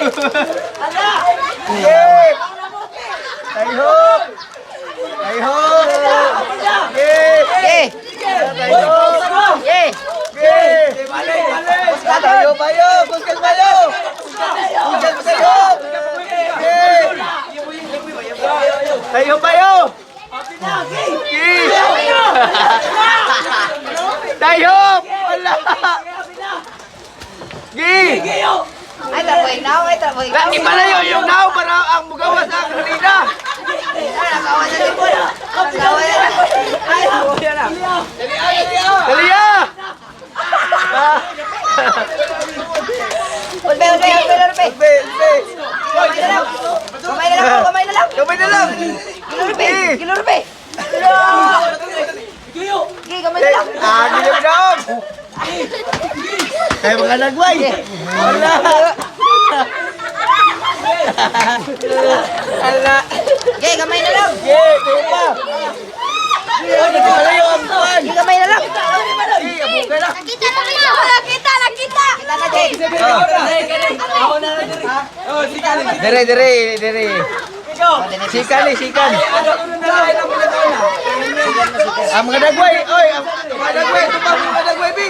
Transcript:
Sige! Tayhop! Tayhop! Sige! Okay. Tayhop! Okay. Sige! Tayo, tayo! Kuskas tayo! Kuskas tayo! Sige! Tayo, tayo! Sige! Tayhop! Wala! Sige! Ay, trapoy na. Ay, trapoy na. Ipalayo yung now para ang mugawas ang kanina! Nakawa na din po. Nakawa na. Ay, Dali ah! Ulpe, ulpe, ulpe, ulpe. Ulpe, ulpe! Kamay na lang. Kamay na lang. Kamay na lang. Kamay na lang! Gilurpe. Gilurpe. Sige, kamay na lang. Ah, gilip na! Kaya mga nagway! Wala! Wala! Sige, kamay na lang. Sige, tayo pa! Ipalayo ang kuwan! Sige, kamay na lang. Sige, abuka na! Nakita na kita! Nakita! Nakita! Kita na, Jake. Dere, dere, dere. Sikan eh, sikan. Ang mga dagway, oy, ang mga dagway, tumpang mga dagway, bi.